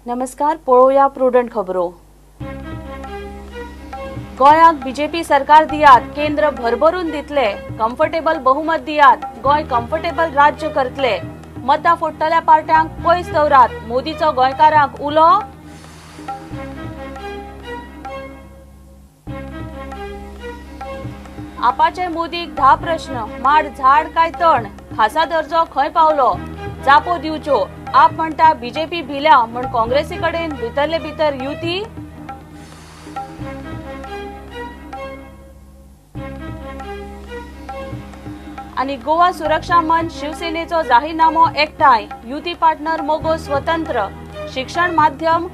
नमस्कार, पळोवया प्रुडंट खबरो. गोंयांक बीजेपी सरकार दियात, केंद्र भरभरून दितले. कम्फर्टेबल बहुमत दियात, गोंय कम्फर्टेबल राज्य करतले. मतां फोडटल्या पार्ट्यांक पयस दवरात, मोदीचो गोंयकारांक उलो. आपाचे मोदीक 10 प्रश्न, माड झाड काय तण, खासा दर्जो खंय पावलो, जापो दिवच्यो. आप म्हणटा बीजेपी भिल्या म्हण काँग्रेसी कडेन भितरले भितर युती. आनी गोवा सुरक्षा मंच शिवसेनेचो जाहीरनामो एकठांय, युती पार्टनर मगो स्वतंत्र, शिक्षण माध्यम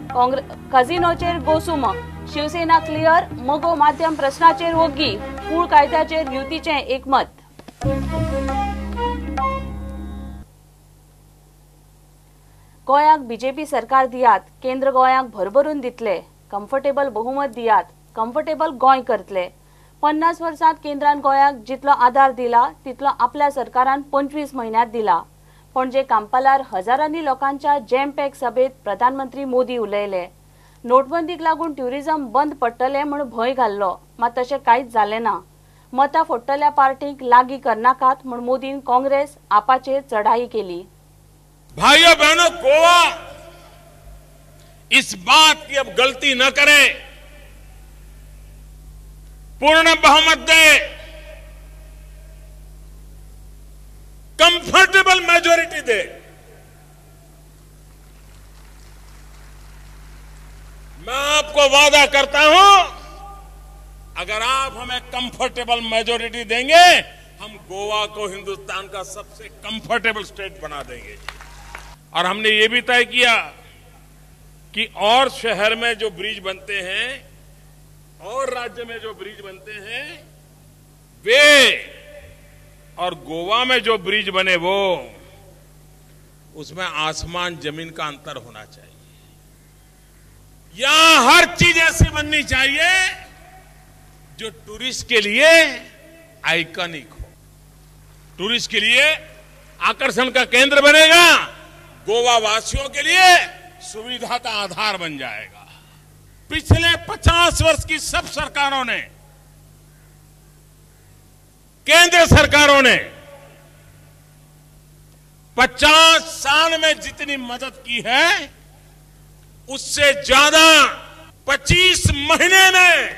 कझिनोचेर गोसुम, शिवसेना क्लियर, मगो माध्यम प्रश्नाचेर वोग्गी, कूळ कायद्याचेर युतीचें एकमत. गोंयांक बीजेपी सरकार दियात, केंद्र गोंयांक भरभरून दितले. कम्फर्टेबल बहुमत दियात, कम्फर्टेबल गोंय करतले. 50 वर्सांत केंद्रान गोंयांक जितलो आदार दिला तितलो आपल्या सरकारान 25 म्हयन्यांत दिला. पणजे कांपालार हजारांनी लोकांच्या जॅम पॅक सभेत प्रधानमंत्री मोदी उलयले. नोटबंदीक लागून ट्युरिझम बंद पडटलें म्हूण भंय घाल्लो, मात तशें कांयच जालें ना. मतां फोडटल्या पार्टींक लागीं करनाकात म्हूण मोदीन काँग्रेस आपाचेर चढाई केली. भाइयों बहनों, गोवा इस बात की अब गलती न करे, पूर्ण बहुमत दे, कंफर्टेबल मेजोरिटी दे। मैं आपको वादा करता हूं, अगर आप हमें कंफर्टेबल मेजोरिटी देंगे, हम गोवा को हिंदुस्तान का सबसे कंफर्टेबल स्टेट बना देंगे। और हमने ये भी तय किया कि और शहर में जो ब्रिज बनते हैं और राज्य में जो ब्रिज बनते हैं वे और गोवा में जो ब्रिज बने वो, उसमें आसमान जमीन का अंतर होना चाहिए। यहां हर चीज ऐसी बननी चाहिए जो टूरिस्ट के लिए आइकॉनिक हो, टूरिस्ट के लिए आकर्षण का केंद्र बनेगा, गोवा वासियों के लिए सुविधा का आधार बन जाएगा। पिछले 50 वर्ष की सब सरकारों ने, केंद्र सरकारों ने 50 साल में जितनी मदद की है उससे ज्यादा 25 महीने में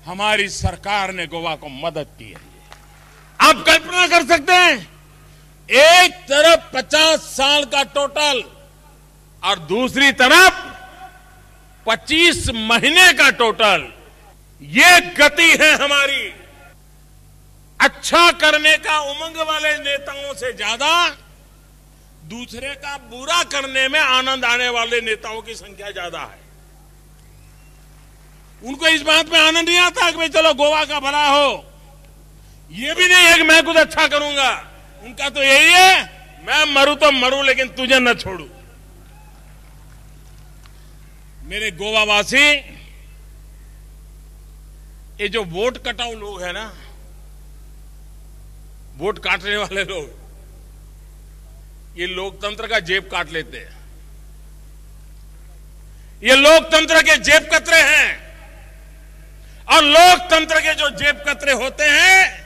हमारी सरकार ने गोवा को मदद की है। आप कल्पना कर सकते हैं, एक तरफ 50 साल का टोटल और दूसरी तरफ 25 महीने का टोटल। ये गति है हमारी। अच्छा करने का उमंग वाले नेताओं से ज्यादा दूसरे का बुरा करने में आनंद आने वाले नेताओं की संख्या ज्यादा है। उनको इस बात में आनंद नहीं आता कि भाई चलो गोवा का भला हो, ये भी नहीं है कि मैं कुछ अच्छा करूंगा। उनका तो यही है, मैं मरू तो मरू लेकिन तुझे न छोड़ू। मेरे गोवावासी, ये जो वोट कटाऊ लोग हैं ना, वोट काटने वाले लोग, ये लोकतंत्र का जेब काट लेते हैं। ये लोकतंत्र के जेब कतरे हैं और लोकतंत्र के जो जेब कतरे होते हैं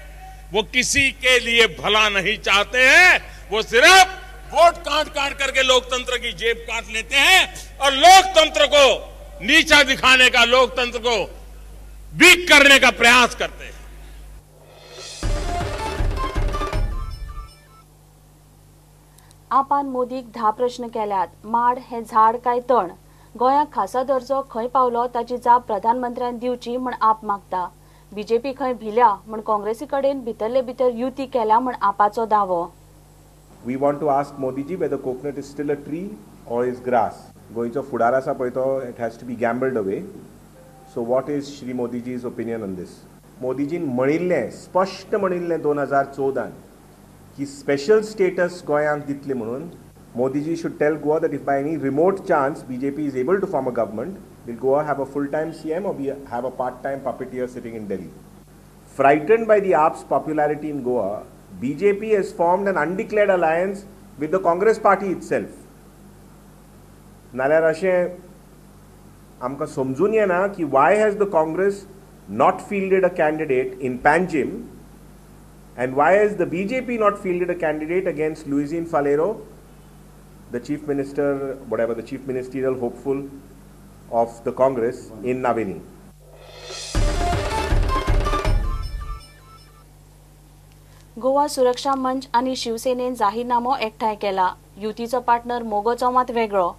वो किसी के लिए भला नहीं चाहते हैं। वो सिर्फ वोट काट काट करके लोकतंत्र की जेब काट लेते हैं और लोकतंत्र को नीचा दिखाने का, लोकतंत्र को वीक करने का प्रयास करते हैं। आपान मोदीक 10 प्रश्न केल्यात. माड हे झाड काय तण, गोंयांक खासा दर्जो खंय पावलो ताची जाप प्रधानमंत्र्यान दिवची म्हण आप मागता. बीजेपी खंय भिल्या म्हण काँग्रेसी कडेन भितरले भितर युती केल्या म्हण आपाचो दावो. We want to ask Modi ji whether coconut is still a tree or is grass. गोंयचो फुडार आसा पळय तो it has to be gambled away. So what is Shri Modiji's opinion on this? मोदीजीन म्हणिल्लें, स्पश्ट म्हणिल्लें 2014 की स्पेशल स्टेटस गोंयांक दितले म्हणून. Modiji should tell Goa that if by any remote chance BJP is able to form a government, will Goa have a full time CM or we have a part time puppeteer sitting in Delhi? Frightened by the AAP's popularity in Goa, BJP has formed an undeclared alliance with the Congress party itself. नाल्यार अशें आमकां समजून येना की why has the Congress not fielded a candidate in Panjim and why has the BJP not fielded a candidate against Luizinho Faleiro, the chief minister, whatever the chief ministerial hopeful of the Congress in Navelim. Goa Suraksha Manch आनी शिवसेनेन जाहीरनामो एकठांय केला. युतीचो partner मोगोचो मात वेगळो.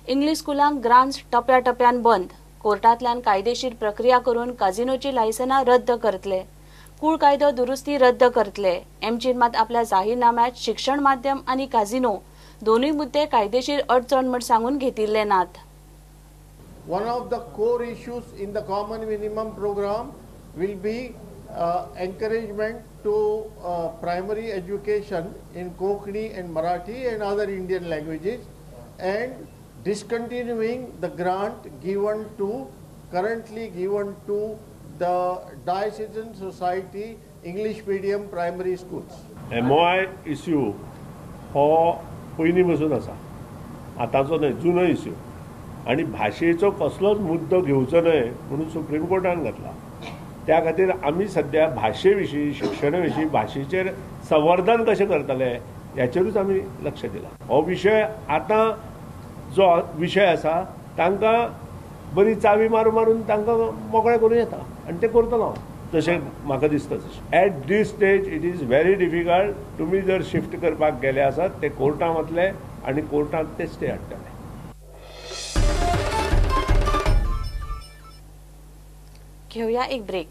English स्कुलांक grants टप्प्या टप्प्यान बंद. कोर्टांतल्यान कायदेशीर प्रक्रिया करून काझिनोची लायसनां रद्द करतले. कूळ कायदो दुरुस्ती रद्द करतले. एमजीन मात आपल्या जाहीरनाम्यात शिक्षण माध्यम आनी काझिनो दोनूय मुद्दे कायदेशीर अडचण म्हण सांगून घेतिल्ले नात. One of the core issues in the common minimum program will be encouragement to primary education in Konkani and Marathi and other Indian languages, and discontinuing the grant given to currently given to the Diocesan Society English medium primary schools. MOI issue हो पयलीं बसून आसा, आतांचो न्हय, जुनो issue, आनी भाशेचो कसलोच मुद्दो घेवचो न्हय म्हणून सुप्रीम कोर्टान घातला. त्या खातीर आमी सद्या भाशे विशीं, शिक्षणा विशीं, भाशेचेर संवर्धन कशें करतले ह्याचेरूच आमी लक्ष दिलां. हो विशय आतां जो विशय आसा तांकां बरी चावी मारून मारून तांकां मोकळें करूं येता आनी तें करतलो हांव, तशें म्हाका दिसता. तशें at this stage it is very difficult. तुमी जर शिफ्ट करपाक गेले आसात ते कोर्टांत वतले आनी कोर्टांत ते स्टे हाडटले. घेवया एक ब्रेक.